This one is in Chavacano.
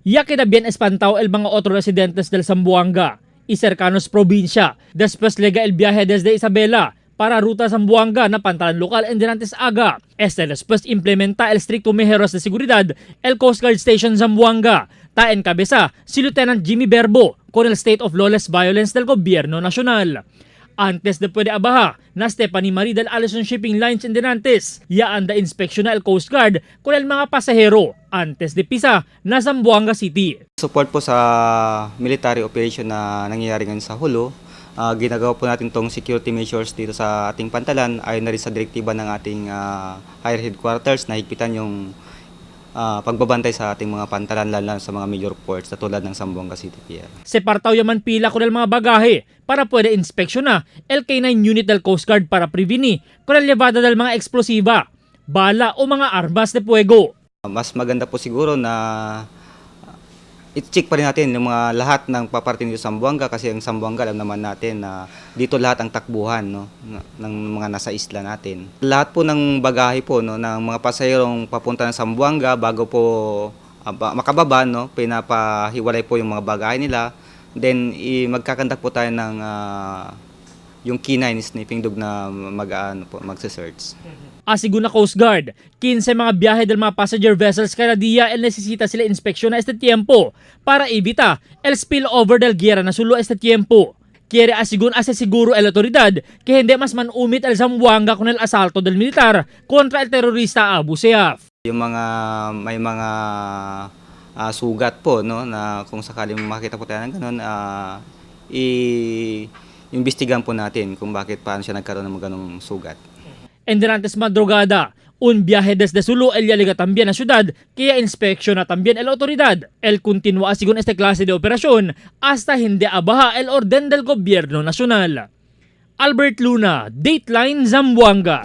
Ya queda bien espantado el mga otros residentes del Zamboanga y cercanos provincia. Después lega el viaje desde Isabela para ruta Zamboanga na pantalan lokal en Denantes Aga. Este después implementa el stricto mejeros de seguridad el Coast Guard Station Zamboanga. Ta en cabeza si Lieutenant Jimmy Berbo con el State of Lawless Violence del Gobierno Nacional. Antes de puede abaja na Stephanie Marie del Allison Shipping Lines en Denantes, ya anda inspeksyon na el Coast Guard con el mga pasahero antes de pisa na Zamboanga City. Support po sa military operation na nangyayari ngayon sa Jolo. Ginagawa po natin tong security measures dito sa ating pantalan ayon na rin sa direktiba ng ating higher headquarters na higpitan yung pagbabantay sa ating mga pantalan, lalo na sa mga major ports na tulad ng Zamboanga City Pier. Separtaw yaman pila con el mga bagahe para puede inspeksyon na el K9 unit del Coast Guard para preveni con el llevada del mga eksplosiba, bala o mga armas de fuego. Mas maganda po siguro na i-check pa rin natin yung mga lahat ng paparating dito sa Zamboanga kasi ang Zamboanga, alam naman natin na dito lahat ang takbuhan, no, ng mga nasa isla natin. Lahat po ng bagahe po, no, ng mga pasaherong papunta ng Zamboanga, bago po makababa, no, pinapahiwalay po yung mga bagahe nila. Then magkakandak po tayo ng yung K9 sniffing dog na mag ano po, magse-search. Asigun na Coast Guard, 15 mga biyahe del mga passenger vessels kada día el necesita sila inspeksyon na este tiempo para evita el spillover del giyera na Sulu este tiempo. Quiere asigun ase seguro el autoridad que hindi mas manumit el Zamboanga con el asalto del militar contra el terrorista Abu Sayyaf. Yung mga may mga sugat po, no, na kung sakaling makita po tayo ng ganun, i-imbestigahan po natin kung bakit, paano siya nagkaroon ng ganung sugat. En durante madrugada, un viaje desde Sulu el llega también a ciudad que inspecciona también el autoridad. El continúa según esta clase de operación hasta hindi abaja el orden del gobierno nacional. Albert Luna, Dateline Zamboanga.